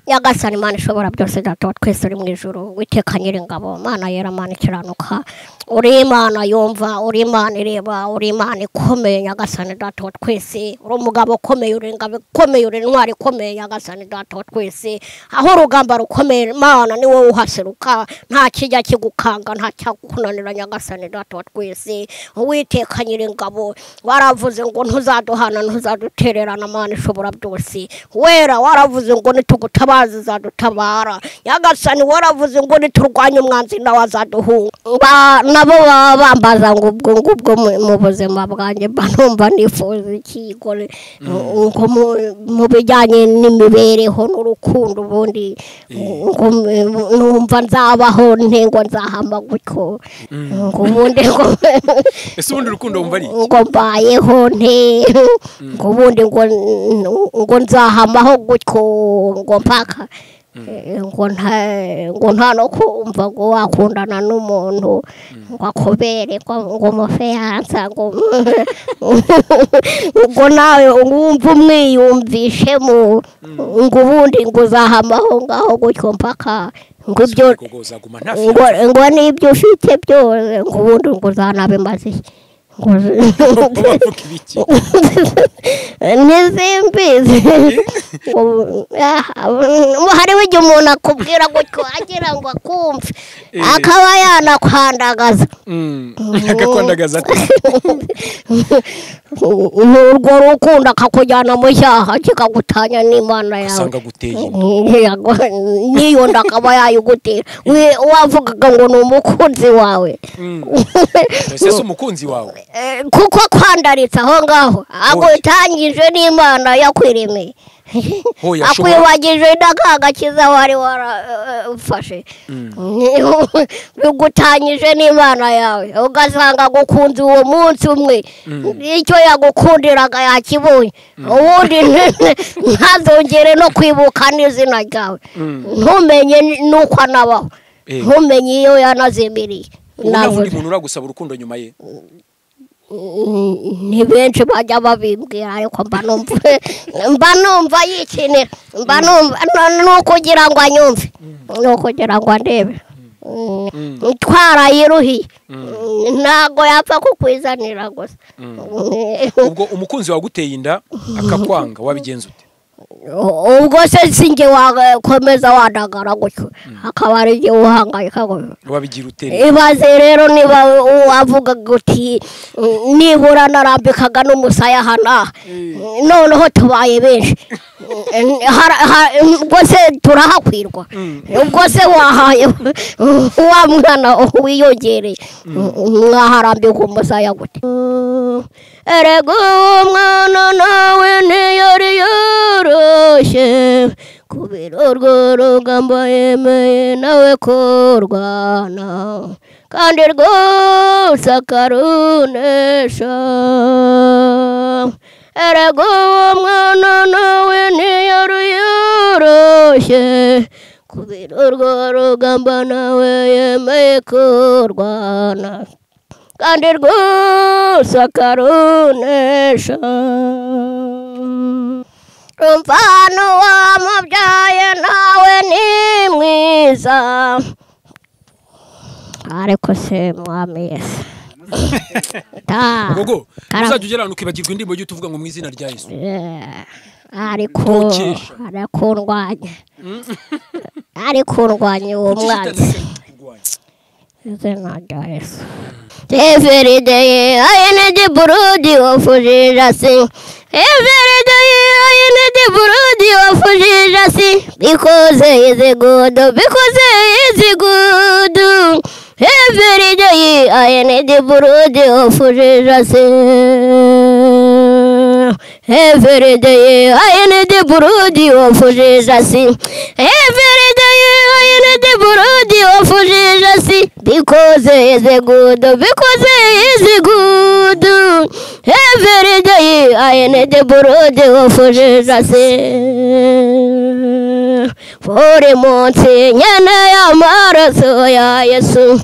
Nyagasani Imana ishobora byose, Data wa twese uri mu ijuru, witeka Nyiringabo, Mana yera, Mana ikiranuka, uri Imana yumva, uri Imana ireba, uri Imana ikomeye. Nyagasani Data wa twese, uri umugabo ukomeye, uri ingabo ikomeye, uri intwari ikomeye. Nyagasani Data wa twese, aho urugamba rukomeye, Imana ni wowe uhaseruka, nta kijya kigukanga, nta cyakunanira. Nyagasani Data wa twese, Uwiteka Nyiringabo, waravuze ngo ntuzaduhana, ntuzadutererana. Mana ishobora byose, wera, waravuze ngo nitugutabaza uzadutabara. Nyagasani, waravuze ngo niturwanye umwanzi nawe azaduhunga. Nabo baba bambaza ngo ubwo ngubwo mu buzima bwanjye mba numva nifuza iki, ngo mu bijyanye n'imibereho n'urukundo, ubundi ngo numva nzabaho nte, ngo nzahama gutyo, ngo ubundi ngo Ese ubundi urukundo wumva ari iki? Ngo mbayeho nte, ngo ubundi ngo nzahamaho gutyo, ngo mpaka ngo nta no kumva ngo wakundana n'umuntu ngo akubere ngo mufiyansa, ngo nawe wumve umwiyumvishemo, ngo ubundi ngo uzahamaho ngaho gutyo mpaka, ngo ibyo Ngo uzaguma nta ngo n'ibyo ufite byose, ngo ubundi ngo uzanabimaze iki? Ngo Bavuga ibiki? Ntizimbizi. Hariho igihe umuntu akubwira gutyo agira ngo akumve, akaba yanakwandagaza. Akakwandagaza ate? Urwo rukundo akakujyana mu cyaha, kikagutanya n'Imana yawe. Usanga guteye inda. N'iyo nda akaba yayigutera. Wavugaga ngo ni umukunzi wawe. Ese si umukunzi wawe? Kuko kwandaritse aho ngaho, agutangije n'Imana yakwiremeye. Hoya, ashobora Akwibagije n'akagakiza wari warafashe, bigutanyije n'Imana yawe, ugasanga agukunze uwo munsi umwe, icyo yagukundiraga yakibonye, ubundi ntazongere no kwibuka n'izina ryawe, ntumenye n'uko anabaho, ntumenye iyo yanazimiriye. Ubu nta wundi Navuze. muntu uragusaba urukundo nyuma ye? Ni benshi bajya babimbwira, ariko mba numva yikinira, mba numva ni ukugira ngo anyumve, ni ukugira ngo andebe. Twarayiruhiye, ntabwo yapfa kukwizanira gusa. Ubwo umukunzi waguteye inda akakwanga, wabigenza ute? Ubwo se sinjye wakomeza wandagara gutyo, akaba ari igihe uhangayika gutyo? Wabigira ute? Ibaze rero niba wavugaga uti nibura narambikaga n'umusaya aha n'aha, noneho tubaye benshi, ubwo se turahakwirwa? Ubwo se wahaye wa mwana wiyongereye, mwaharambika umusaya gute? Erega uwo mwana nawe ntiyari yoroshye, kubera urwo rugamba yemeye nawe kurwana, kandi rwose akarunesha. Erega uwo mwana nawe ntiyari yoroshye, kubera urwo rugamba nawe yemeye kurwana, kandi rwose akarunesha. Umvano wamubyaye nawe ni mwiza, ariko se Mwami Yesu. Gogo, uzajya ugera ahantu ukibagirwa indirimbo, ujye utuvuga ngo mu izina rya Yesu. Ariko Ntukesha. Arakundwanya, arikundwanya uwo Kuki mwanzi. Shitani kurwanya? Izina rya Yesu. Every day I need the blood of Jesus. Every day I need the blood of Jesus. Because he is good, because he is good. Every day I need the blood of Jesus. Every day I need the blood of Jesus. Every day I need the blood of Jesus. Because he is good, because he is good. Every day I need the blood of Jesus. Buri munsi nkeneye amaraso ya Yesu.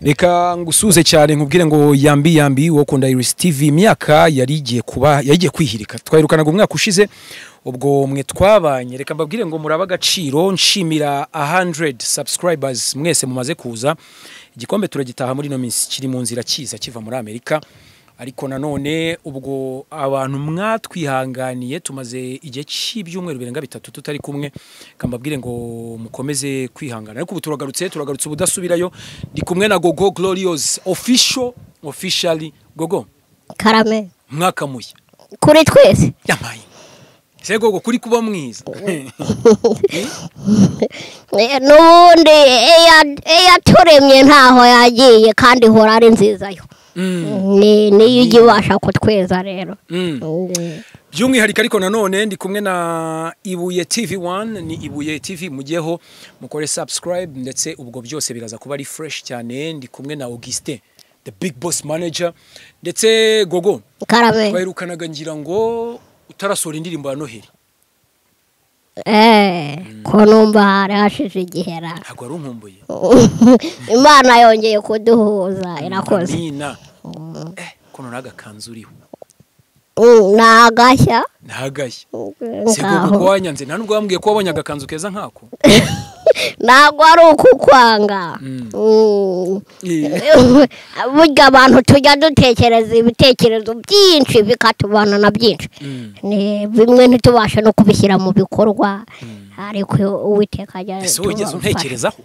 Reka ngusuze cyane nkubwire ngo yambi yambi wo kunda Iris TV. Imyaka yari igiye kuba yagiye kwihirika, twahirukanaga umwaka ushize ubwo mwe twabanye. Reka mbabwire ngo muraba agaciro, nshimira 100 subscribers mwese mumaze kuza. Igikombe turagitaha muri ino minsi, kiri mu nzira kiza kiva muri Amerika. Ariko nanone ubwo abantu mwatwihanganiye, tumaze igihe cy'ibyumweru birenga 3 tutari kumwe, kambabwire ngo mukomeze kwihangana. Ariko ubu turagarutse ubudasubirayo. Ndi kumwe na Gogo Glorious officially. Gogo, Karame. Mwaka mushya kuri twese. Yamaye se Gogo, kuri kuba mwiza. N'ubundi eyaturemye ntaho yagiye, kandi ihora ari nziza yo. Niyo ijya ibasha kutweza rero. By'umwihariko ariko nanone ndi kumwe na Ibuye TV 1, ni Ibuye TV, mugiyeho mukore subscribe, ndetse ubwo byose biraza kuba ari fresh cyane. Ndi kumwe na Augustin, the big boss manager, ndetse Gogo. Karame. Twahirukanaga ngira ngo utarasohora indirimbo ya Noheli. Ko numva hari hashize igihe ra. Ntabwo wari unkumbuye? Imana yongeye kuduhuza, irakoze. Amina. Kono n'agakanzu uriho. Ni agashya. Ntagashya se Gogo, ko wanyanze nta nubwo wambwiye ko wabonye agakanzu keza nkako? Ntabwo ari ukukwanga. Burya abantu tujya dutekereza ibitekerezo byinshi bikatubana na byinshi, ni bimwe ntitubashe no kubishyira mu bikorwa, ariko Uwiteka ajya Ese wowe wigeze untekerezaho?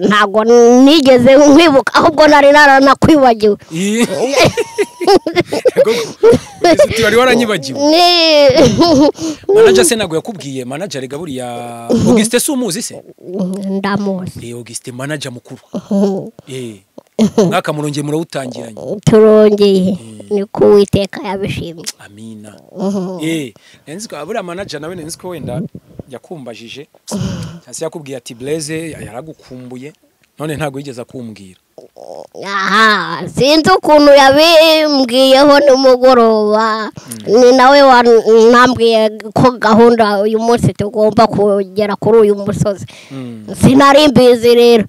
Ntabwo nigeze nkwibuka, ahubwo nari naranakwibagiwe. Gogo, ugize uti wari waranyibagiwe. Manager se ntabwo yakubwiye? Manager rega buriya Augustin, si umuzi se? Ndamuzi. Augustin manager mukuru. Mwaka murongeye murawutangiranye. Turongeye, niko Uwiteka yabishimye. Amina. Nenzi ko buriya manager nawe, nenzi ko wenda yakumbajije cyangwa se yakubwiye ati Blaise yaragukumbuye, none ntabwo yigeze akumbwira. Aha, sinzi ukuntu yabimbwiyeho nimugoroba, ni nawe wanambwiye ko gahunda uyu munsi tugomba kugera kuri uyu musozi. Sinari mbizi rero.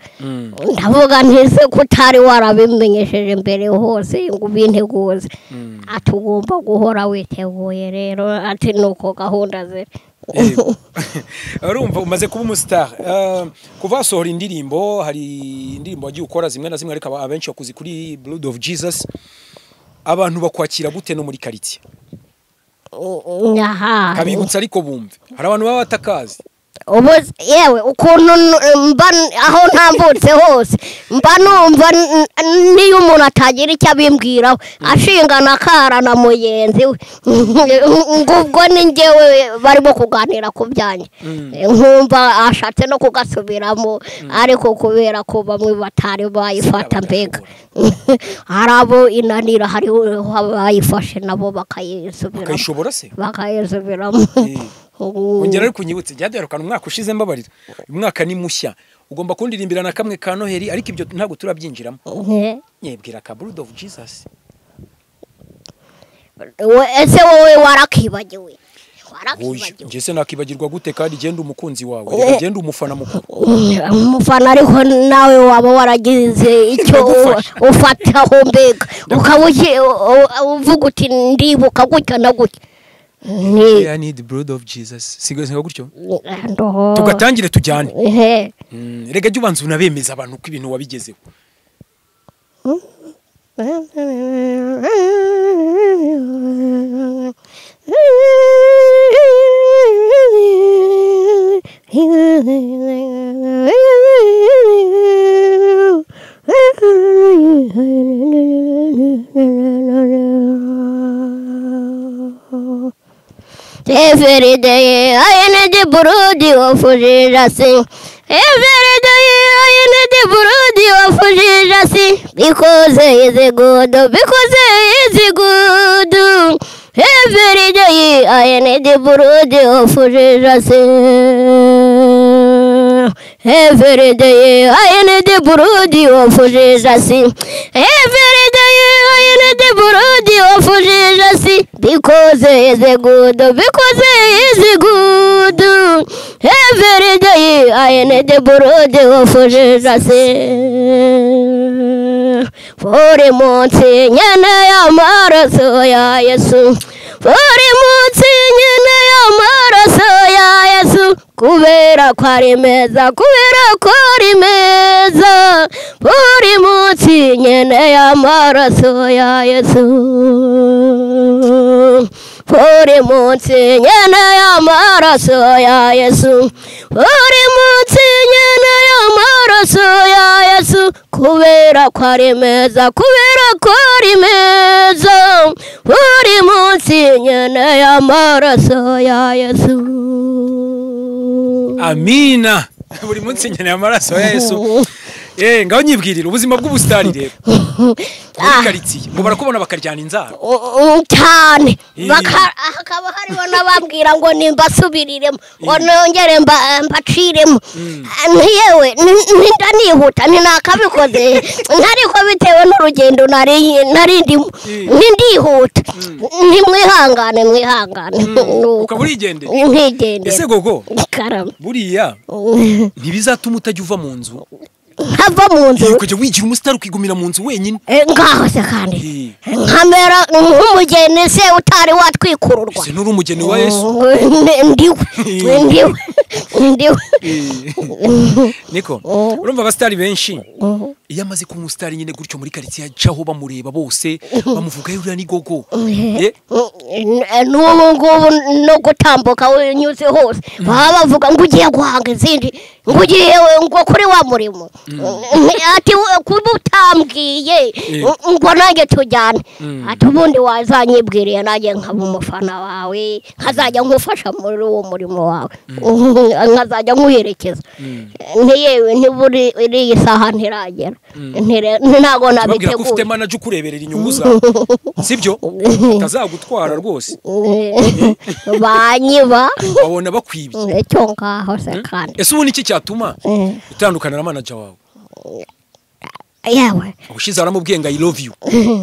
Ndavuga ntise ko utari warabimenyesheje mbere hose ngo ubinteguze. Ati ugomba guhora witeguye rero, ati nuko gahunda ziri. Yego. Urumva umaze kuba umustar. Kuva wasohora indirimbo, hari indirimbo wagiye ukora zimwe na zimwe, ariko abenshi bakuzi kuri Blood of Jesus. Abantu bakwakira gute no muri quartier? Aha. Kabibutsa ariko bumve, hari abantu baba batakazi. Ubu yewe ukuntu mba aho ntambutse hose mba numva niyo umuntu atagira icyo abimbwiraho ashingana akara na mugenzi we, ngo ubwo ni njyewe barimo kuganira ku byanjye, nkumva ashatse no kugasubiramo, ariko kubera ko bamwe batari bayifata, mbega hari abo inanira, hari abayifashe nabo bakayisubiramo. Bakayishobora se? Bakayisubiramo. Ongera ariko unyibutse, byaduherukana umwaka ushize, mbabarira. Uyu mwaka ni mushya, ugomba kundirimbira na kamwe ka Noheli, ariko ibyo ntabwo turabyinjiramo. Nyebwira ka Blood of Jesus. Ese wowe warakibagiwe? Oya, Warakibagiwe? Njye se nakibagirwa gute kandi genda umukunzi wawe? Reka genda umufana mukuru. Umufana, ariko nawe waba waragize icyo Ndagufasha. ufataho, mbega ukaba uvuga uti ndibuka gutya na gutya. Ni I need the blood of Jesus. Siga gutyo. Ndoho. Tugatangire tujyane. Ehe. Rega jya ubanza unabemeza abantu ko ibintu wabigezeho. Every day I need the blood of Jesus. Every day I need the blood of Jesus. Because he is good, because he is good. Every day I need the blood of Jesus. Every day I need the blood of Jesus. Every day I need the blood of Jesus. Because he is good, because he is good. Every day I need the blood of Jesus. Buri munsi nkeneye amaraso ya Yesu. Buri munsi nkeneye amaraso ya Yesu. Kubera ko ari meza, kubera ko ari meza. Buri munsi nkeneye amaraso ya Yesu. Buri munsi nkeneye amaraso ya Yesu. Buri munsi nkeneye amaraso ya Yesu. Kubera ko ari meza, kubera ko ari meza. Buri munsi nkeneye amaraso ya Yesu. Amina. Buri munsi nkeneye amaraso ya Yesu. Ngaho nyibwirira ubuzima bw'ubusitari rero. Muri karitsiye ngo barakubona bakaryana inzara cyane, hakaba hariho n'abambwira ngo nimbasubiriremo, ngo nongere mbaciremo. Yewe ndanihuta ntinakabikoze ntariko bitewe n'urugendo nari ndimo, ntindihuta, ntimwihangane mwihangane. Ukaba urigendera? Nkigendera. Ese Gogo, buriya ntibizatuma utajya uva mu nzu? Nkava mu nzu ukajya wigira umusitari ukigumira mu nzu wenyine? Ngaho se kandi nkamera nk'umugeni se utari watwikururwa. Ese nturi umugeni wa Yesu? Ndiwe, ndiwe, ndiwe. Niko urumva abasitari benshi iyo amaze kuba umusitari nyine gutyo muri karitsiye acaho bamureba bose bamuvuga uriya ni Gogo. N'ubu ngubu no gutambuka unyuze hose baba bavuga ngo ugiye guhanga izindi, ngo ugiye ngo kuri wa murimo. Ati kuba utambwiye ngo nanjye tujyane, ati ubundi wazanyibwiriye nanjye nkaba umufana wawe, nkazajya nkufasha muri uwo murimo wawe, nkazajya nkuherekeza. Ntiyewe ntiburi iriya saha ntiragera, ntabwo nabiteguye. Ko ufite manager ukureberera inyungu zawe, sibyo? Utazagutwara rwose banyiba babona bakwibye. Icyo ngaho se kandi. Ese ubu niki cyatuma utandukana na manager wawe? Yewe ubushize aramubwiye ngo I love you,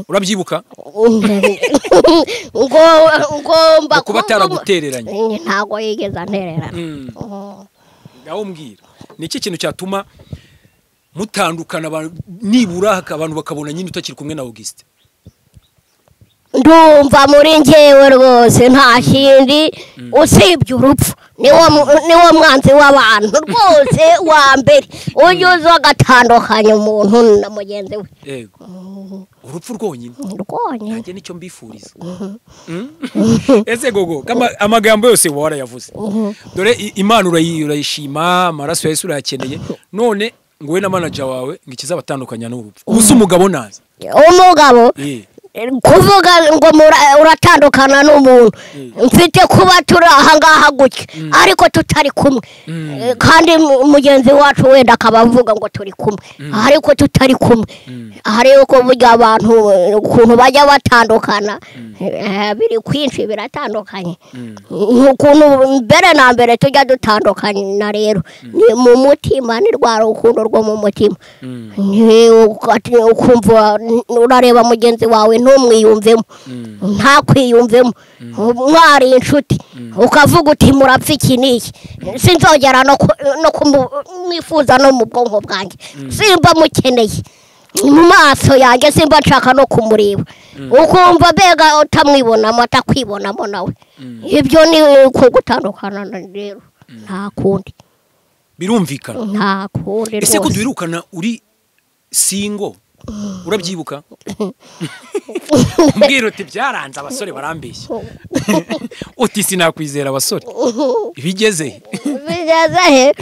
urabyibuka? Ngo ngomba kuba ataragutereranye. Ntabwo yigeze antererana. Ngaho mbwira niki kintu cyatuma mutandukana nibura abantu bakabona nyine utakiri kumwe na Auguste? Ndumva muri njyewe rwose nta kindi usibye urupfu. Niwo mwanzi w'abantu rwose wa mbere, ujya uza agatandukanya umuntu na mugenzi we. Yego, urupfu rwonyine rwonyine nanjye nicyo mbifuriza. Ese Gogo, amagambo yose warayavuze, dore Imana urayishima, amaraso ya Yesu urayakeneye, none ngo we na manager wawe ngo ikizabatandukanya n'urupfu. Ubu se umugabo naza? Umugabo kuvuga ngo uratandukana n'umuntu, mfite kuba turi aha ngaha gutya ariko tutari kumwe, kandi mugenzi wacu wenda akaba avuga ngo turi kumwe ariko tutari kumwe. Ariko burya abantu ukuntu bajya batandukana biri kwinshi, biratandukanye. Ukuntu mbere na mbere tujya dutandukana rero ni mu mutima, ni rwa rukundo rwo mu mutima. Ukumva urareba mugenzi wawe ntumwiyumvemo, ntakwiyumvemo, mwari inshuti ukavuga uti murapfa iki n'iki, sinzongera no kumwifuza no mu bwonko bwanjye, simba mukeneye mu maso yanjye, simba nshaka no kumureba. Ukumva mbega utamwibonamo atakwibonamo nawe. Ibyo ni uko gutandukana rero, nta kundi. Birumvikana nta kundi. Ese ko duherukana uri singo urabyibuka? Mbwira uti byaranze abasore barambeshya, uti sinakwizera abasore, bigeze bigeze he?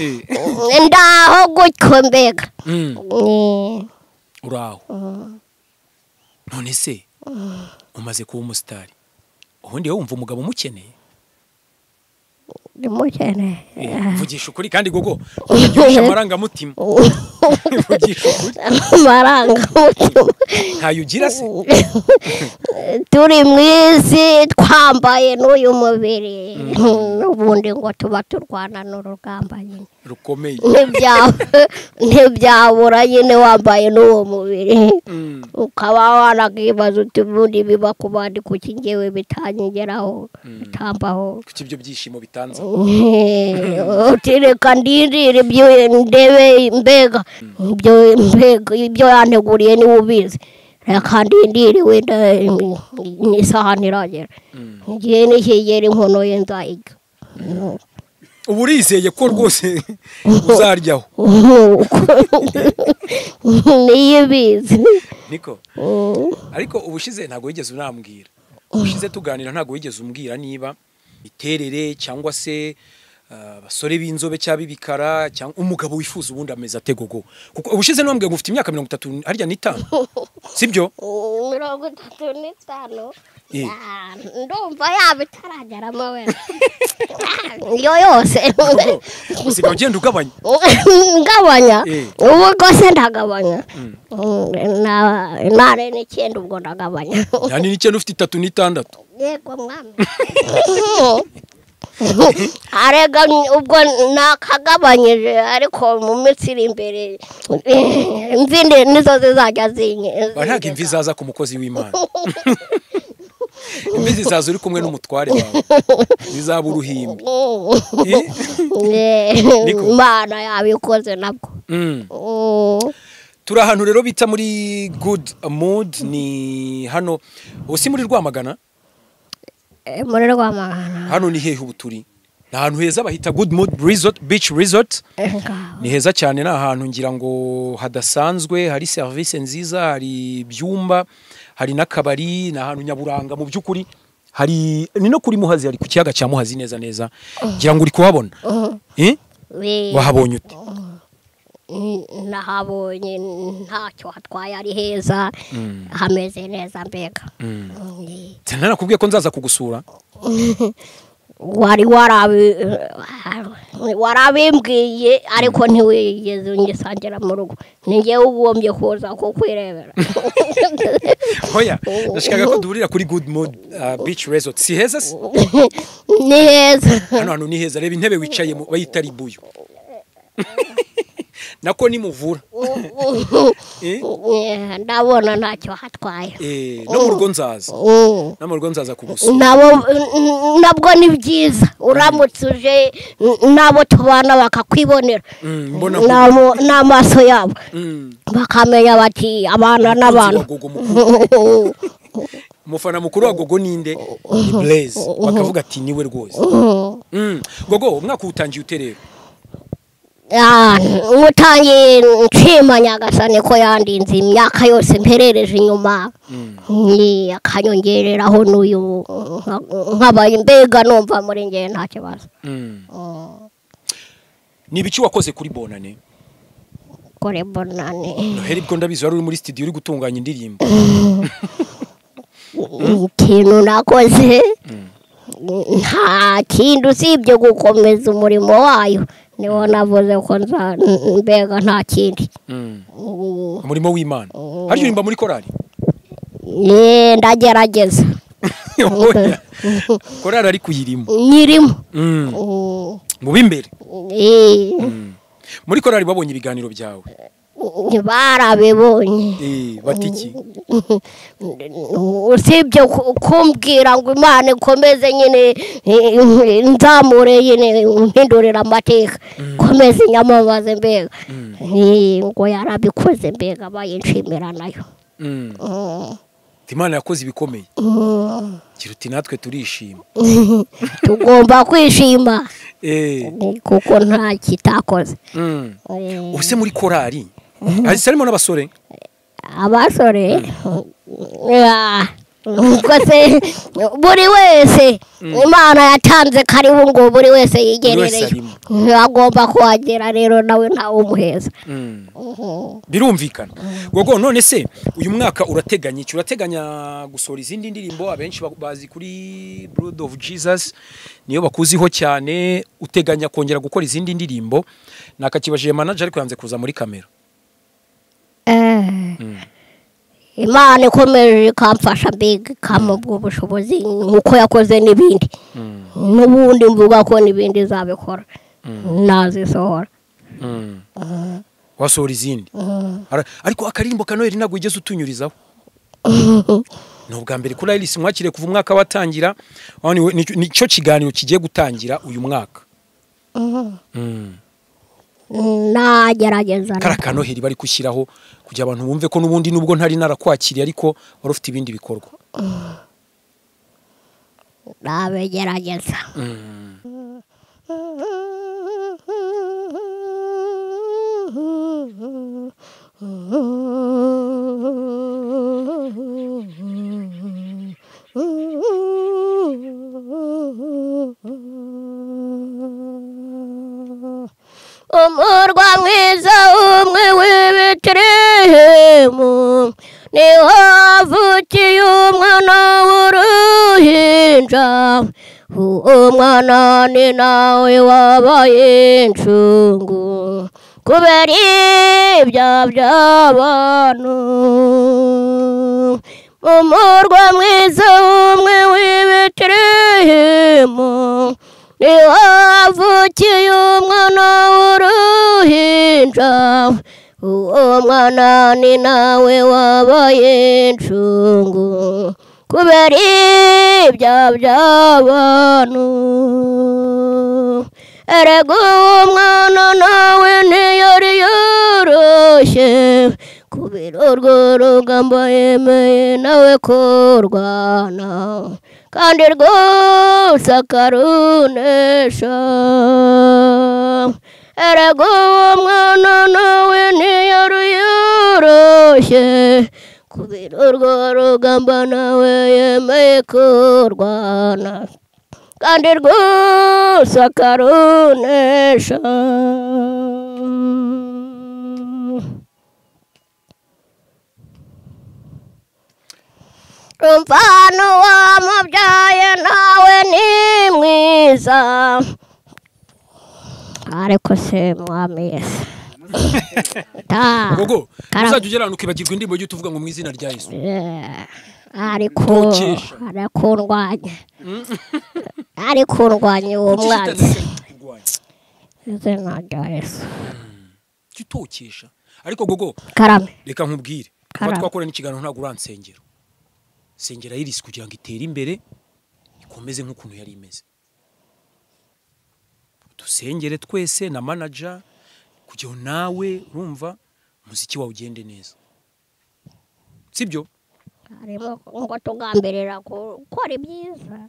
Ndaho gutyo mbega uraho. None se umaze kuba umusitari, ubundi wowe wumva umugabo umukeneye? Ndimukeneye. Vugisha ukuri kandi Gogo, ukagirisha amarangamutima. Vugisha ukuri. Amarangamutima ntayo ugira se? Turi mu isi twambaye n'uyu mubiri, n'ubundi ngo tuba turwana n'urugamba nyine rukomeye. Ntibyabura nyine wambaye n'uwo mubiri, ukaba wanakibaza uti ubundi biba ku bandi kuki njyewe bitanyigeraho, bitambaho, kuki ibyo byishimo bitanze? Utireka ndindire ibyo ndebe mbega ibyo mbega ibyo yanteguriye niwe ubizi, reka ndindire wenda n'isaha ntiragera, igihe nikigera inkono ye nzayirya. Ubu urizeye ko rwose uzaryaho? Niyo ibizi. Niko ariko ubushize ntabwo wigeze unambwira, ubushize tuganira ntabwo wigeze umbwira niba iterere cyangwa se abasore b'inzobe cyangwa b'ibikara cyangwa umugabo wifuza ubundi ameze ate Gogo? Kuko ubushize nambwiye ngo ufite imyaka 35 harya n'itanu, sibyo? 35. Ndumva yaba itarageramo we iyo yose. Usigaye ugenda ugabanya? Ngabanya ubu rwose ndagabanya, nare n'icyenda ubwo ndagabanya. Yani n'icyenda ufite 36? Yego mwami. Arega ubwo nakagabanyije, ariko mu minsi iri imbere imvi nizo zizajya zinye. Ntabwo imvi zaza ku mukozi w'Imana. Imvi zizaza uri kumwe n'umutware wawe, zizaba uruhimbi. Imana yabikoze nabwo. Turi ahantu rero bita muri Good Mood, ni hano usi muri Rwamagana? Muri Rwamagana. Hano ni hehe ubu turi? Ni ahantu heza bahita Good Mood Resort, Beach Resort. Ni heza cyane, ni ahantu ngira ngo hadasanzwe, hari service nziza, hari ibyumba, hari n'akabari, ni ahantu nyaburanga mu by'ukuri. Hari ni no kuri Muhazi, hari ku kiyaga cya Muhazi neza neza. Ngira ngo uri kuhabona. Wahabonye ute? Nahabonye ntacyo hatwaye, ari heza, hameze neza mbega. Nakubwiye ko nzaza kugusura. Wari warabimbwiye ariko ntiwigeze ungisangira mu rugo, ni njyewe ugombye kuza kukwirebera. Oya, ndashaka ko duhurira kuri Good Mood Beach Resort. Si heza se? Ni heza. Hano hantu ni heza, reba intebe wicayemo bayita ribuyu. Nako ni muvura. Ndabona ntacyo hatwaye. No mu rugo nzaza. No mu rugo nzaza kugusura. Nabo nabwo ni byiza, uramutse uje nabo tubana bakakwibonera n'amaso yabo, bakamenya bati abana n'abantu. Umufana mukuru wa Gogo ninde? Ni Blaise. Bakavuga ati niwe rwose. Gogo, umwaka utangiye ute rero? Utangiye nshima Nyagasani ko yandinze imyaka yose mperereje inyuma, akanyongereraho n'uyu nkabaye mbega numva muri njye nta kibazo. Ni ibiki wakoze kuri Bonane? Kuri Bonane Noheli bwo ndabizi wari uri muri studio uri gutunganya indirimbo. Ikintu nakoze nta kindi usibye gukomeza umurimo wayo, niwo navuze ko mbega nta kindi. Umurimo w'Imana. Hari uririmba muri korali? Ndagerageza. Korali ari kuyirimo? Nyirimo. Mu b'imbere? Muri korali babonye ibiganiro byawe? Barabibonye. Batiki usibye kumbwira ngo Imana ikomeze nyine nzamure nyine mpindurira amateka, komeze nyamamaze mbega, ngo yarabikoze mbega bayinshimira nayo. Imana yakoze ibikomeye. Gira uti natwe turishima. Tugomba kwishima kuko nta kitakoze. Ubuse muri korali harimo n'abasore? Abasore ubwo se buri wese Imana yatanze karibu ngo buri wese yigerereye, agomba kuhagera rero nawe ntawe umuheza. Birumvikana. Gogo, none se uyu mwaka urateganya iki? Urateganya gusohora izindi ndirimbo? Abenshi bazi kuri Blood of Jesus niyo bakuziho cyane, uteganya kongera gukora izindi ndirimbo? Nakakibajije manager ariko yanze kuza muri kamera. Imana ikomeje ikamfasha mbega ikampa ubwo bushobozi nkuko yakoze n'ibindi, n'ubundi mvuga ko n'ibindi izabikora nazisohora. Wasohora izindi. Ariko akarimbo ka Noheli ntabwo wigeze utunyurizaho. Ni ubwa mbere kuri Iris mwakire kuva umwaka watangira, nicyo kiganiro kigiye gutangira uyu mwaka. Nagerageza karaka Noheli bari gushyiraho kugira abantu bumve ko nubundi nubwo ntari narakwakiriye ariko wari ufite ibindi bikorwa. Nabigerageza. Umurwa mwiza umwe w'i Betelehemu niho havukiye umwana w'uruhinja, uwo mwana ni nawe wabaye incungu kubera ibyaha by'abantu. Umurwa mwiza umwe w'i Betelehemu niho havukiye umwana w'uruhinja, uwo mwana ni nawe wabaye incungu kubera ibyaha by'abantu. Erega uwo mwana nawe ntiyari yoroshye, kubera urwo rugamba yemeye nawe kurwana, kandi rwose akarunesha. Erega uwo mwana nawe ntiyari yoroshye, kubera urwo rugamba nawe yemeye kurwana, kandi rwose akarunesha. Umvano wamubyaye nawe ni mwiza, ariko se mwami Yesu. Gogo, uzajya ugera ahantu ukibagirwa indirimbo ujye utuvuga ngo mu izina rya Yesu. Ariko arakundwanya, arikundwanya uwo mwanzi. Izina rya Yesu. Tutokesha. Ariko Gogo, karame, reka nkubwire. Kuba twakora n'ikiganiro ntabwo uransengera. Sengera Iris kugira ngo itere imbere ikomeze nk'ukuntu yari imeze. Dusengere twese na manager kugira nawe urumva umuziki wawe ugende neza. Sibyo? Harimo ngo tugambirira gukora ibyiza,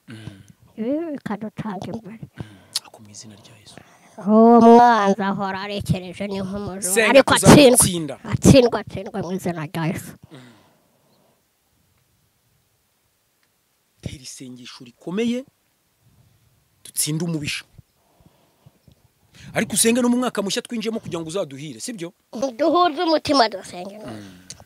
ibi bikadutanga imbere. Ako mu izina rya Yesu. Uwo mwanzi ahora arekereje ni nk'umujura, ariko atsindwa atsindwa mu izina rya Yesu. Tera isengesho rikomeye dutsinde umubisha. Ariko usenge no mu mwaka mushya twinjiyemo kugira ngo uzaduhire, sibyo? Duhuze umutima dusenge.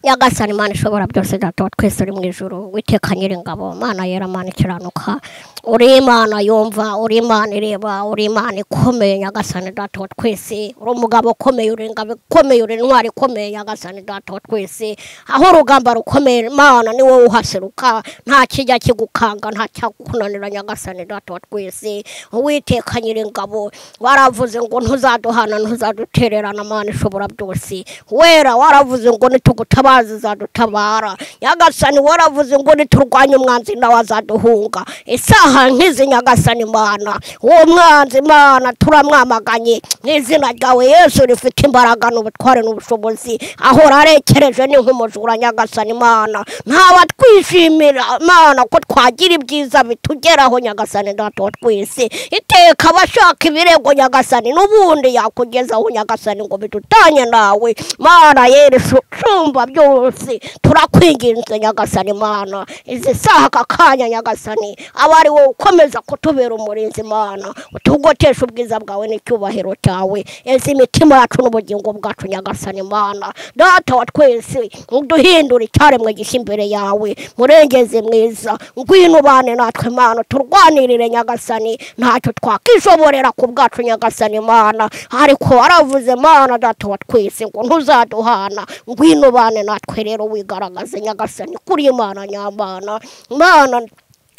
Nyagasani Imana ishobora byose, Data wa twese uri mu ijuru, Uwiteka Nyiringabo, Mana yera, Mana ikiranuka, uri Imana yumva, uri Imana ireba, uri Imana ikomeye, Nyagasani Data wa twese, uri umugabo ukomeye, uri ingabo ikomeye, uri intwari ikomeye, Nyagasani Data wa twese. Aho urugamba rukomeye, Imana ni wowe uhaseruka, nta kijya kigukanga, nta cyakunanira, Nyagasani Data wa twese. Uwiteka Nyiringabo, waravuze ngo ntuzaduhana, ntuzadutererana, Mana ishobora byose. Wera waravuze ngo nitugutabaza azadutabara, Nyagasani waravuze ngo niturwanye umwanzi nawe azaduhunga. Isaha nkizi Nyagasani Mana, uwo mwanzi Mana turamwamaganye mu izina ryawe Yesu rifite imbaraga n'ubutware n'ubushobozi. Ahora arekereje ni nk'umujura, Nyagasani Mana, ntabatwishimira Mana ko twagira ibyiza bitugeraho, Nyagasani Data wa twese. Iteka abashaka ibirego, Nyagasani, n'ubundi yakugezaho, Nyagasani, ngo bidutanye nawe Mana Yesu shumba byose. Turakwinginze Nyagasani Mana, izi saha aka kanya Nyagasani aba ari wowe ukomeza kutubera umurinzi Mana, utugotesha ubwiza bwawe n'icyubahiro cyawe, ezi imitima yacu n'ubugingo bwacu Nyagasani Mana. Data wa twese, uduhindure icyaremwe gishya imbere yawe, murengezi mwiza, ngwino ubane natwe Mana, turwanirire Nyagasani, ntacyo twakishoborera ku bwacu Nyagasani Mana, ariko waravuze Mana Data wa twese ngo ntuzaduhana, ngwino ubane natwe rero wigaragaze Nyagasani kuri Imana nyamana. Mana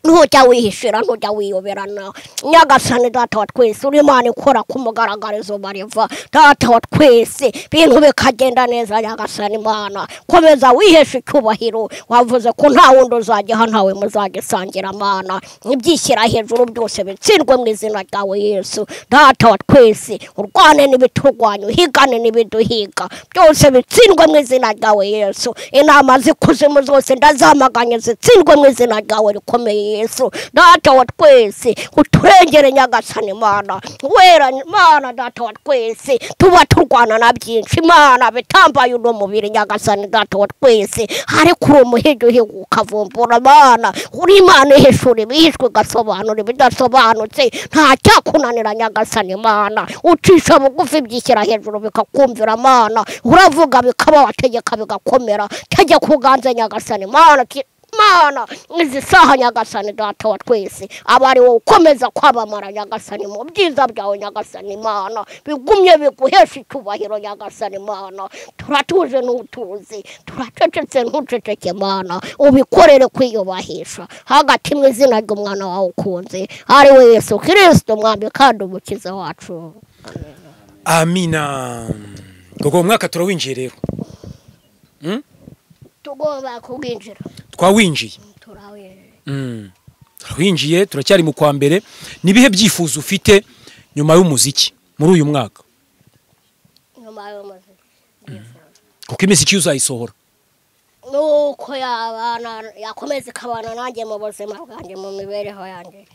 Ntujya wihishira, ntujya wiyoberana Nyagasani data wa twese. Uri Imana ikora ku mugaragaro izuba riva data wa twese, ibintu bikagenda neza Nyagasani Imana. Komeza wiheshe icyubahiro, wavuze ko nta wundi uzagiha, ntawe muzagisangira Mana. Ibyishyira hejuru byose bitsindwe mu izina ryawe Yesu data wa twese. Urwane n'ibiturwanya, uhigane n'ibiduhiga, byose bitsindwe mu izina ryawe Yesu. Inama z'ikuzimu zose ndazamaganye, zitsindwe mu izina ryawe rikomeye Yesu data wa twese. Uturengere Nyagasani Mana wera, Mana data wa twese. Tuba turwana na byinshi Mana bitambaye uno mubiri Nyagasani data wa twese, ariko uri umuhigi uhiga ukavumbura Mana. Uri Imana ihishura ibihishwe igasobanura ibidasobanutse, nta cyakunanira Nyagasani Mana. Ucisha bugufi byishyira hejuru bikakumvira Mana, uravuga bikaba, wategeka bigakomera. Tegeka uganze Nyagasani Mana. Mana izi saha Nyagasani data wa twese, aba ari wowe ukomeza kwamamara Nyagasani mu byiza byawe Nyagasani Mana, bigumye biguhesha icyubahiro Nyagasani Mana. Turatuje n'utuzi, turacecetse ntuceceke Mana, ubikorere kwiyubahisha hagati mu izina ry'umwana wawe ukunze ari we Yesu Kristo Mwami kandi umukiza wacu. Amina. Gogo, umwaka turawinjiye rero. Tugomba kuwinjira. Twawinjiye. Turawinjiye. Turawinjiye, turacyari mu kwa mbere. Nibihe byifuzo ufite nyuma y'umuziki muri uyu mwaka? Nyuma y'umuziki. Kuko imiziki uzayisohora. Nuko yabana yakomeza ikabana nanjye mu buzima bwanjye, mu mibereho yanjye.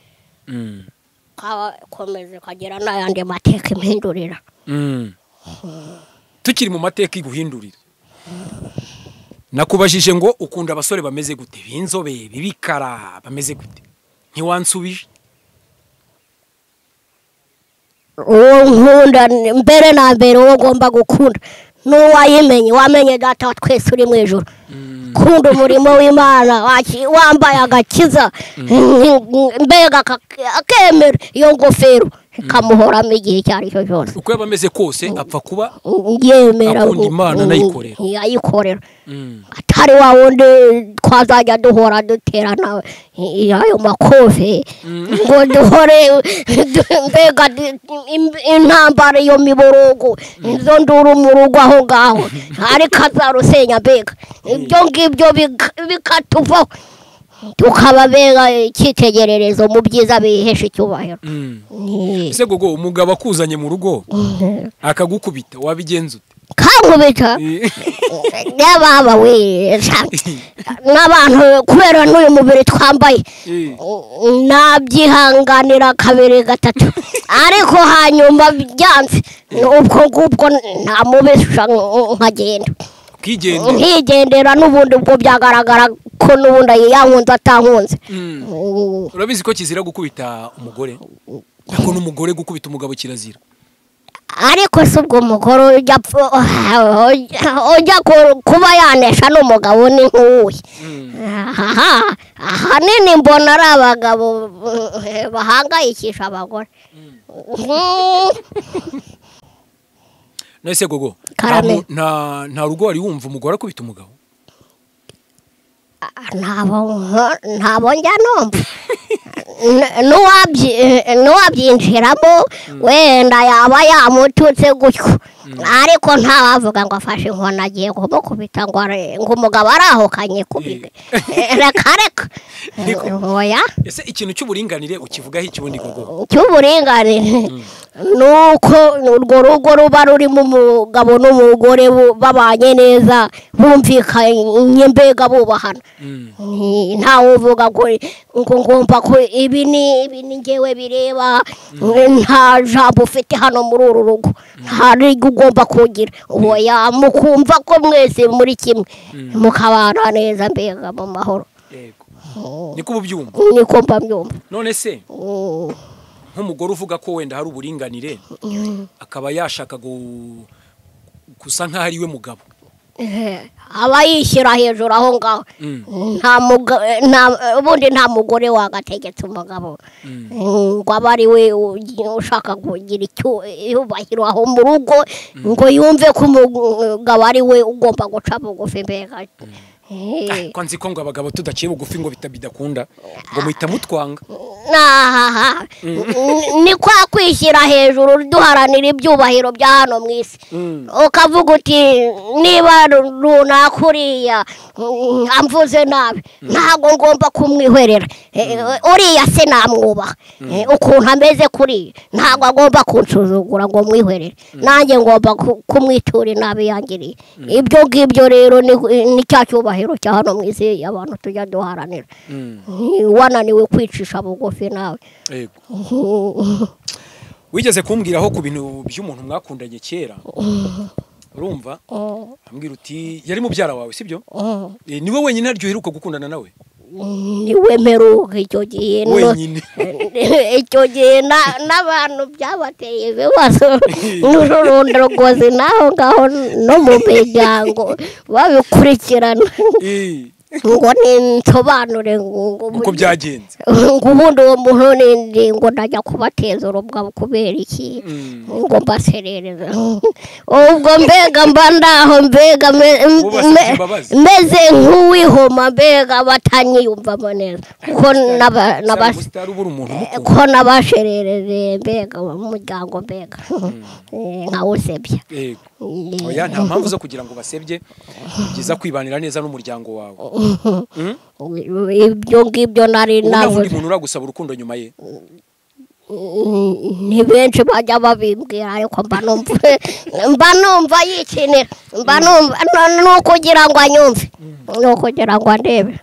Kakomeza kagira n'ayandi mateka impindurira. Tukiri mu mateka iguhindurira. Nakubajije ngo ukunda abasore bameze gute, b'inzobe, b'ibikara, bameze gute? Ntiwansubije. Uwo nkunda mbere na mbere, uwo ngomba gukunda n'uwayimenye, wamenye data wa twese uri mu ijuru. Kunda umurimo w'Imana, wambaye agakiza, mbega akemera iyo ngofero ikamuhoramo igihe icyo ari cyo cyose. Uko yaba ameze kose apfa kuba yemera akunda Imana anayikorera. Ayikorera. Atari wa wundi twazajya duhora duterana ayo makofe ngo duhore mbega intambara iyo miborogo izo nduru mu rugo aho ngaho, ariko azarusenya mbega ibyo ngibyo bikatuvaho, tukaba bega icyitegererezo mu byiza bihesha icyubahiro. Ese Gogo, umugabo akuzanye mu rugo akagukubita wabigenza ute? Kankubita n'ababa we n'abantu, kubera n'uyu mubiri twambaye nabyihanganira kabiri gatatu, ariko hanyuma byanze ubwo ngubwo ntamubesha nkagenda nkigendera. N'ubundi ubwo byagaragara ko n'ubundi yankunze atankunze. Urabizi ko kizira gukubita umugore, ariko n'umugore gukubita umugabo kirazira. Ariko si ubwo umugore ujya kuba yanesha n'umugabo ni nk'uwuhe? Ahanini mbona ari abagabo bahangayikisha abagore. Nese Gogo, nta rugo wari wumva umugore akubita umugabo? Ntabo njya numva. N'uwabyinjiramo wenda yaba yamututse gutyo, ariko ntawavuga ngo afashe inkoni agiye kumukubita ngo umugabo arahukanye kubika. Reka reka. Oya. Ese ikintu cy'uburinganire ukivugaho iki bundi Gogo? Cy'uburinganire nuko urwo rugo ruba rurimo umugabo n'umugore babanye neza, bumvikanye mbega bubahana. Ntawe uvuga ngo ngomba ko ibi ni ibi ni njyewe bireba, nta jambo ufite hano muri uru rugo, nta rigo ugomba kugira. Oya, mukumva ko mwese muri kimwe, mukabana neza mbega mu mahoro. Niko ubyumva? Niko mba mbyumva. None se nk'umugore uvuga ko wenda hari uburinganire akaba yashaka gusa nkaho ari we mugabo, aba yishyira hejuru aho ngaho. Ubundi nta mugore wagategetse umugabo ngo abe ari we ushaka kugira icyubahiro aho mu rugo, ngo yumve ko umugabo ari we ugomba guca bugufi mbega. Ko nzi ko ngo abagabo tudaciye bugufi ngo bitabidakunda ngo muhita mutwanga. Nahaha, ni kwa kwishyira hejuru duharanira ibyubahiro bya hano mu isi, ukavuga uti niba runaka uriya amvuze nabi ntabwo ngomba kumwihwerera, uriya se namwubaha ukuntu ameze kuriya, ntabwo agomba kunsuzugura ngo mwihwerere, nanjye ngomba kumwitura inabi yangiriye. Ibyo ngibyo rero ni cya cyubahiro cya hano mu isi abantu tujya duharanira. Wananiwe kwicisha bugufi nawe. Wigeze kumbwiraho ku bintu by'umuntu mwakundanye kera, urumva ambwira uti yari mubyara wawe, sibyo? Niwe wenyine aryo uheruka gukundana nawe? Niwe mperuka icyo gihe wenyine. Icyo gihe n'abantu byabateye ibibazo n'ururondorogozi naho ngaho no mu miryango babikurikirana ngo ninsobanure uko byagenze, ngo ubundi uwo muntu nindi ngo ndajya kubateza urubwa kubera iki, ngo mbaserereza. Ubwo mbega mba ndaho, mbega meze nk'uwihoma, mbega batanyiyumvamo neza ko nabasherereze mbega umuryango, mbega nkawusebya. Oya, nta mpamvu zo kugira ngo basebye, byiza kwibanira neza n'umuryango wawe. Ibyo ngibyo nari navuze. Umuntu uragusaba urukundo nyuma ye ni benshi bajya babimbwira, ariko mba numva yikinira, mba numva nukugira ngo anyumve, nukugira ngo andebe,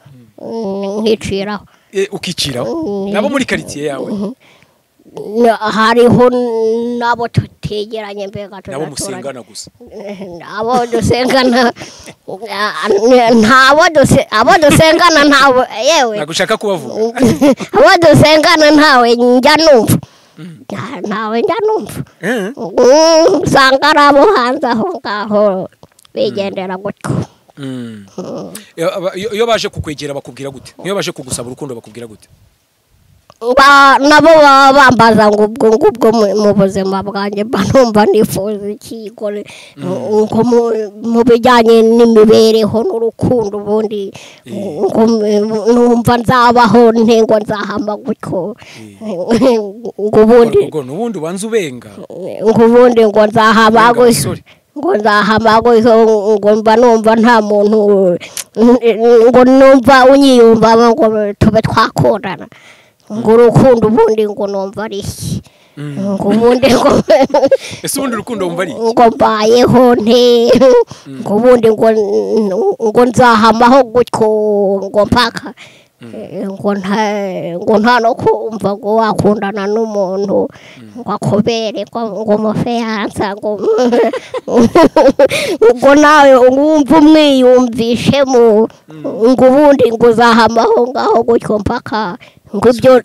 nkiciraho. Ukiciraho nabo muri quartier yawe? Hariho nabo tutegeranye mbega, nabo musengana gusa, abo dusengana ntabo abo dusengana ntabo, yewe nagushaka kubavuga abo dusengana ntawe njya numva, ntawe njya numva, usanga ari abo hanze aho ngaho bigendera gutyo. Iyo baje kukwegera bakubwira gute? Iyo baje kugusaba urukundo bakubwira gute? Nabo baba bambaza ngo ubwo ngubwo mu buzima bwanjye mba numva nifuza iki ngo mu bijyanye n'imibereho n'urukundo, ubundi ngo numva nzabaho nte, ngo nzahama gutyo, ngo ubundi ngo ubanza ubenga, ngo ubundi ngo nzahama gutyo, ngo nzahama gutyo, ngo mba numva nta muntu, ngo numva unyiyumvamo ngo tube twakundana, ngo urukundo ubundi ngo numva ari iki, ngo ubundi ngo ese ubundi urukundo wumva ari iki, ngo mbayeho nte, ngo ubundi ngo nzahamaho gutyo, ngo mpaka ngo nta no kumva ngo wakundana n'umuntu ngo akubere ngo mufeyansa, ngo nawe wumva umwiyumvishemo, ngo ubundi ngo uzahamaho ngaho gutyo mpaka ngo ibyo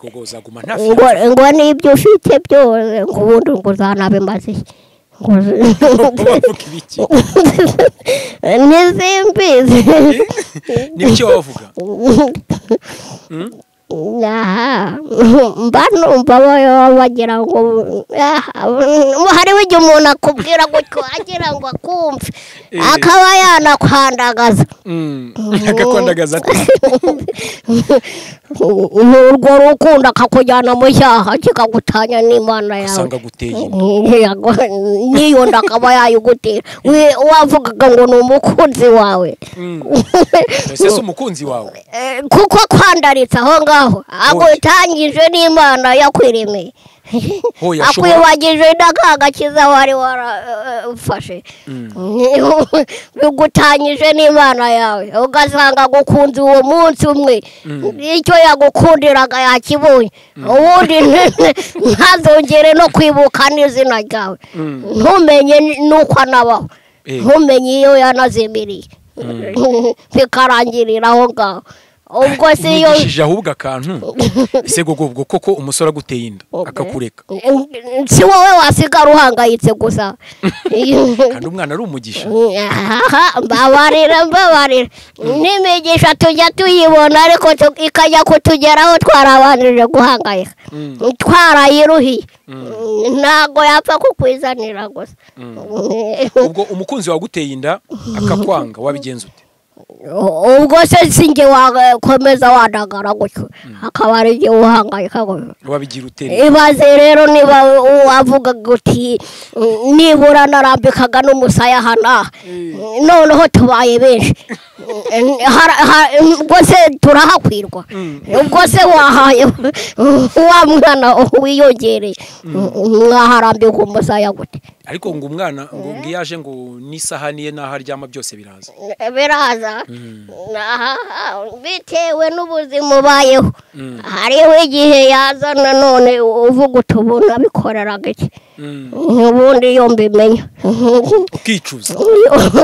ngo n'ibyo ufite byose, ngo ubundi ngo uzanabimaze ngo ntizimbizi. Nibyo wavuga? Mba numva bagira ngo hariho igihe umuntu akubwira gutyo agira ngo akumve, akaba yanakwandagaza. Akakwandagaza ate? Urwo rukundo akakujyana mu cyaha kikagutanya n'Imana yawe, usanga guteye inda, n'iyo nda akaba yayigutera. Wavugaga ngo ni umukunzi wawe, ese si umukunzi wawe kuko kwandaritse aho ngaho agutangije n'Imana yakwiremeye, akwibagije n'akagakiza wari warafashe, bigutangije n'Imana yawe, ugasanga agukunze uwo munsi umwe, icyo yagukundiraga yakibonye, ubundi ntazongere no kwibuka n'izina ryawe, ntumenye n'uko anabaho, ntumenye iyo yanazimiriye, bikarangirira aho ngaho. Ubwo si yo yigishije ahubwo akantu ese gogo koko umusore aguteye inda akakureka, si wowe wasigara uhangayitse gusa, kandi umwana ari umugisha. Mbabarira mbabarira, n'imigisha tujya tuyibona ariko ikajya kutugeraho twarabanjije guhangayika, twarayiruhiye, ntabwo yapfa kukwizanira gusa. Ubwo umukunzi waguteye inda akakwanga wabigenza ute? Ubwo se sinjye wakomeza wadagara gutyo, hakaba ari jye uhangayika gutyo. Wabigira ute? Ibaze rero niba wavuga uti nibura narambikaga n'umusaya hano, noneho tubaye benshi, ubwo se turahakwirwa? Ubwo se wahaye wa mwana wiyongereye mwaharambika umusaya gute? Ariko ngo umwana ngo yaje ngo n'isahani ye n'aho aryama byose biraza. Biraza bitewe n'ubuzima ubayeho. Hariho igihe yaza nanone uvuga uti ubu nabikoreraga iki, ubundi iyo mbimenya ukicuza,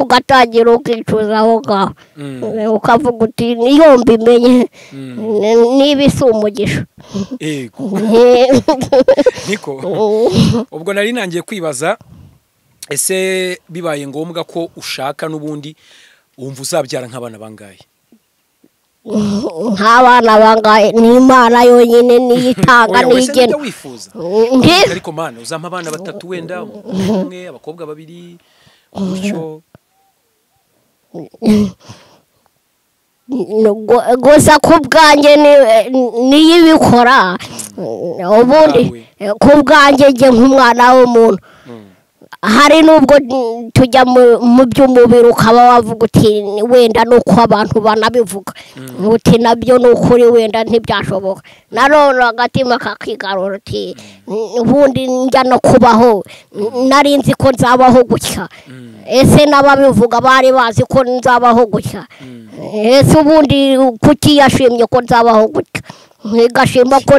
ugatangira ukicuza aho ngaho, ukavuga uti niyo mbimenye niba isi umugisha. Yego niko. Ubwo nari nangiye kwibaza, ese bibaye ngombwa ko ushaka n'ubundi wumva uzabyara nk'abana bangahe? Nk'abana bangahe? Ni Imana yonyine niyitanga niyigena. Wifuza ariko Mana uzampa abana batatu, wenda umwe, abakobwa babiri gutyo. Gusa ku bwanjye niyo ibikora, ubundi ku bwanjye njye nk'umwana w'umuntu hari nubwo tujya mu by'umubiri ukaba wavuga uti wenda nuko abantu banabivuga uti nabyo ni ukuri wenda ntibyashoboka, nanone agatima kakigarura uti ubundi njya no kubaho nari nzi ko nzabaho gutya, ese n'ababivuga bari bazi ko nzabaho gutya, ese ubundi kuki yashimye ko nzabaho gutya, ngashima ko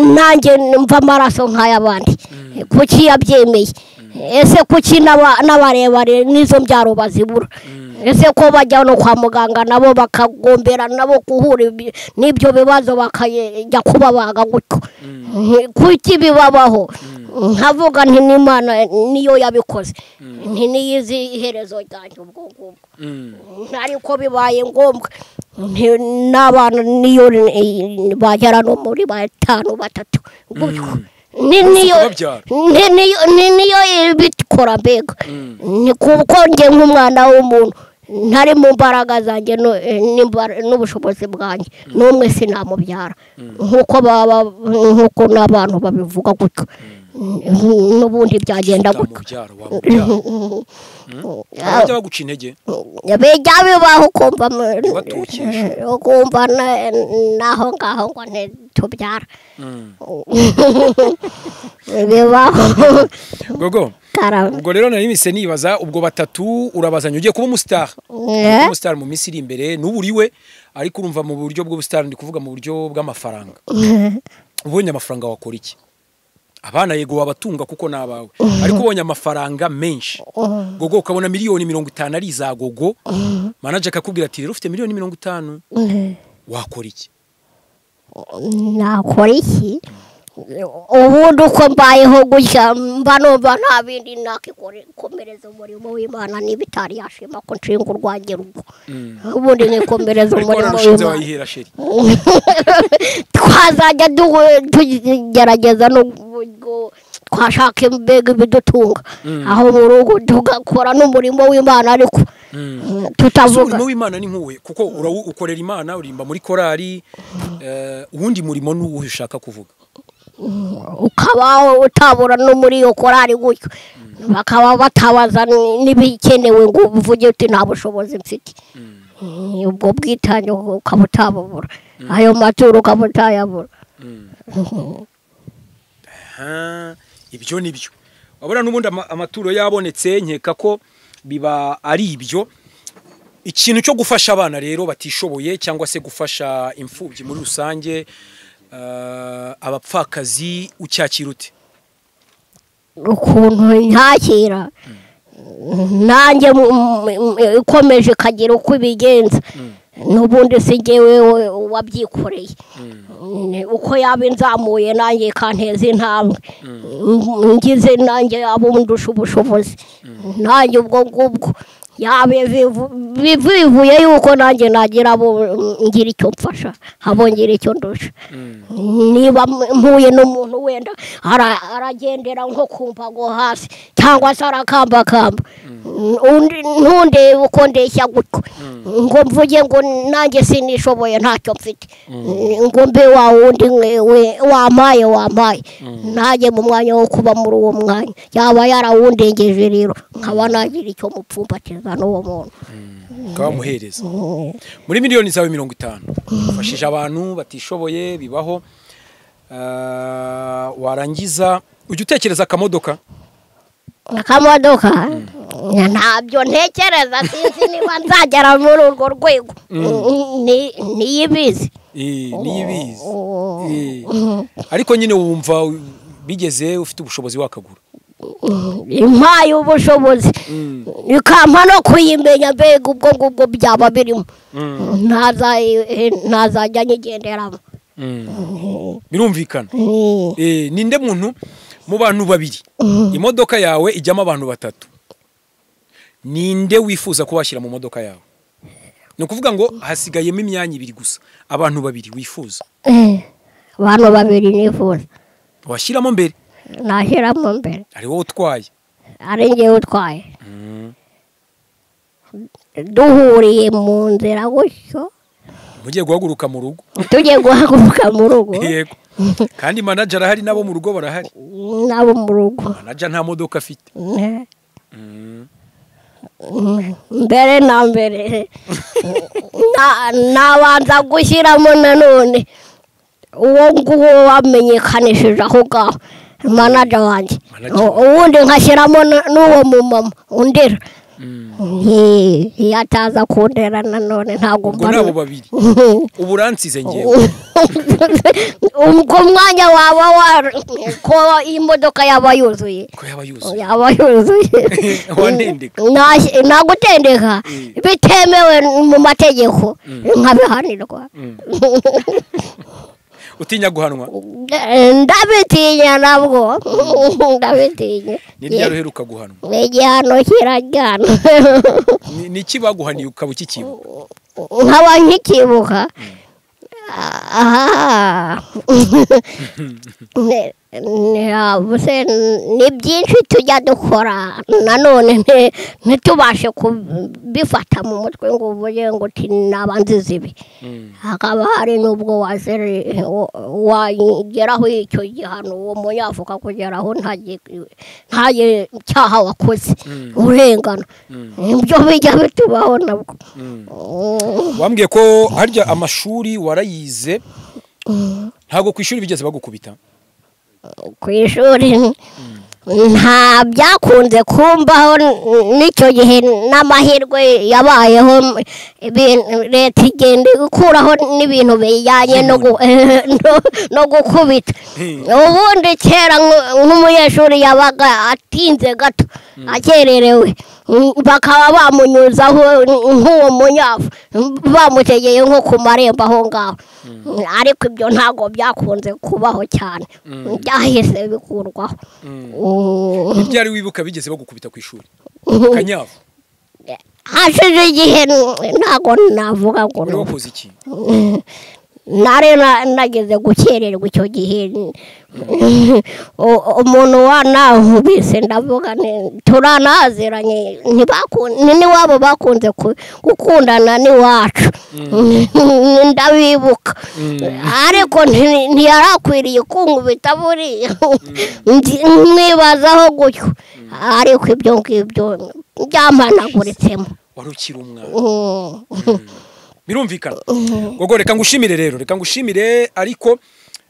nanjye mva amaraso nk'ay'abandi, kuki yabyemeye, ese kuki n'abarebare n'izo mbyaro bazibura, ese ko bajya no kwa muganga nabo bakagombera nabo guhura n'ibyo bibazo bakajya kubabaga gutyo, kuki bibabaho? Nkavuga nti n'Imana niyo yabikoze, nti niyizi iherezo ryanjye ubwo ngubwo, ariko bibaye ngombwa n'abana niyo bagera no muri batanu batatu gutyo, niyo ibikora mbega. Ni kuko njye nk'umwana w'umuntu ntari mu mbaraga zanjye n'ubushobozi bwanjye n'umwe sinamubyara nk'uko baba nk'uko n'abantu babivuga gutyo, n'ubundi byagenda gutyo. Abajya baguca intege bijya bibaho, ukumva ukumva naho ngaho ngo ntitubyara bibaho. Gogo, ubwo rero nari mise nibaza, ubwo batatu urabazanye ugiye kuba umustar, umustar mu minsi iri imbere n'uburiwe, ariko urumva mu buryo bw'ubustar ndi kuvuga mu buryo bw'amafaranga. Ubonye amafaranga wakora iki? Abana yego wabatunga kuko nabawe, ariko ubonye amafaranga menshi gogo ukabona miliyoni 50 ari za gogo, manager akakubwira ati rero ufite miliyoni 50 wakora iki? Nakora iki? Ubundi uko mbayeho gutya mba numva nta bindi nakikomereza umurimo w'Imana niba itari yashima ko nshinga urwanjye rugo, ubundi nikomereza umurimo w'Imana. Twazajya tugerageza n'uburyo twashaka mbega ibidutunga aho mu rugo, tugakora n'umurimo w'Imana, ariko tutavuga umurimo w'Imana ni nkuwe kuko ukorera Imana, urimba muri korari, uwundi murimo n'uwuhe ushaka kuvuga? Ukaba utabura no muri iyo korari gutyo, bakaba batabaza n'ibikenewe ngo uvuge uti nta bushobozi mfite, ubwo bwitange ukaba utabubura, ayo maturo ukaba utayabura. Ibyo nibyo wabura n'ubundi amaturo yabonetse, nkeka ko biba ari ibyo. Ikintu cyo gufasha abana rero batishoboye cyangwa se gufasha imfubyi muri rusange, abapfakazi, ucyakira ute? Ukuntu ntakira nanjye ikomeje ikagira uko ibigenza, n'ubundi si njyewe wabyikoreye, uko yaba inzamuye nanjye ikanteza intambwe, ngize nanjye abo ndusha ubushobozi, nanjye ubwo ngubwo Bivuye yuko nanjye nagira abo ngira icyo mfasha, abo ngira icyo ndusha. Niba mpuye n'umuntu wenda aragendera nko ku mbago hasi cyangwa se arakambakamba, ntundebe uko ndeshya gutyo ngo mvuge ngo nanjye sinishoboye ntacyo mfite, ngo mbe wa wundi wampaye nanjye mu mwanya wo kuba muri uwo mwanya yaba yarawundengeje, rero nkaba nagira icyo mupfumbatiza n'uwo muntu ukabamuhereza. Muri miliyoni zawe 50 ufashije abantu batishoboye bibaho, warangiza ujya utekereza akamodoka? Akamodoka ntabyo ntekereza, sinzi niba nzagera muri urwo rwego, niyibizi. Niyibizi. Ariko nyine wumva bigeze ufite ubushobozi wakagura? Impaye ubushobozi ikampa no kuyimenya, mbega ubwo ngubwo byaba birimo ntazajya nyigenderamo. Birumvikana. Ninde muntu mu bantu babiri imodoka yawe ijyamo abantu batatu, ninde wifuza ko washyira mu modoka yawe? Ni ukuvuga ngo hasigayemo imyanya ibiri gusa, abantu babiri wifuza. Abantu babiri nifuza washyiramo mbere? Nashyiramo mbere ari wowe utwaye? Ari njyewe utwaye. Duhuriye mu nzira gutyo, mugiye guhaguruka mu rugo? Tugiye guhaguruka mu rugo. Yego. Kandi manager arahari nabo mu rugo barahari? Nabo mu rugo. Manager nta modoka afite. Mbere na mbere nabanza gushyiramo nanone uwo nguwo wamenyekanishije aho ngaho manager wanjye, ubundi nkashyiramo n'uwo mumama undera. Iyo ataza kundera nanone ntabwo mbona. Nabo babiri ubu uransize ngewe. Ubwo mwanya waba ko imodoka yaba yuzuye. Ko yaba yuzuye. Yaba yuzuye. Wandendeka. Nagutendeka bitemewe mu mategeko nkabihanirwa. Utinya guhanwa? Ndabitinya nabwo. Ndabitinya. Ni ryari uheruka guhanwa? Igihano kirajyana. Ni iki baguhaniye ukaba ukikibuka? Nkaba nkikibuka. Ni byinshi tujya dukora nanone ntitubashe kubifata mu mutwe ngo uvuge ngo nabanzize ibi, hakaba hari n'ubwo wageraho icyo gihano uwo munyafuka kugeraho nta cyaha wakoze urengana, ibyo bijya bitubaho nabwo. Wambwiye ko harya amashuri warayize, ntabwo ku ishuri bigeze bagukubita? Ku ishuri nta byakunze kumbaho n'icyo gihe, n'amahirwe yabayeho leta igenda ikuraho n'ibintu bijyanye no gukubita. Ubundi kera nk'umunyeshuri yabaga atinze gato akererewe, bakaba bamunyuzaho nk'uwo munyafu bamutegeye nko ku marembo aho ngaho, ariko ibyo ntabwo byakunze kubaho cyane, byahise bikurwaho. Ibyari wibuka bigeze bagukubita ku ishuri kanyafu? Hashize igihe ntabwo navuga ngo wakoze iki. Nari nageze gukererwa icyo gihe, umuntu wanankubise ndavuga turanaziranye, n'iwabo bakunze gukundana n'iwacu ndabibuka, ariko ntiyarakwiriye kunkubita buriya mwibazaho gutyo, ariko ibyo ngibyo byampanaguritsemo. Wari ukiri umwana. Birumvikana. Gogo reka ngushimire rero, reka ngushimire, ariko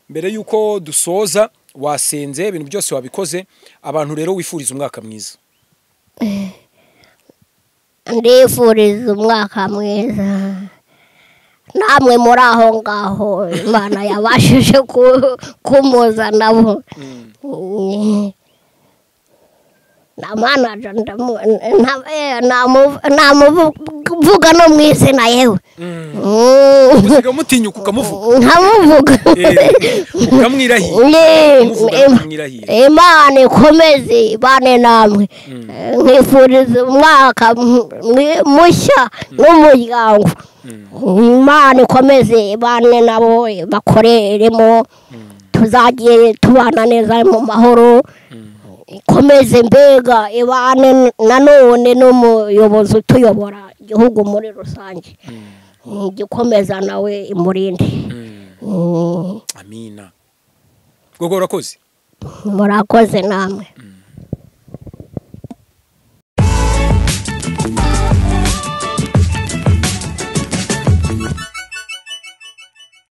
mbere yuko dusoza wasenze ibintu byose wabikoze, abantu rero wifuriza umwaka mwiza. Ndifuriza umwaka mwiza namwe muri aho ngaho Imana yabashije kumuza nabo. Nkanamuvuga no mu izina yewe. Usiga mutinyuka ukamuvuga. Nkamuvuga. Ukamwirahira. Imana ikomeze ibane namwe. Nkwifuriza umwaka mushya n'umuryango. Imana ikomeze ibane nabo bakoreremo, tuzagiye tubana neza mu mahoro. Ikomeze mbega ibane nanone n'umuyobozi utuyobora igihugu muri rusange, igikomeza nawe imurinde. Amina. Gogo urakoze. Murakoze namwe.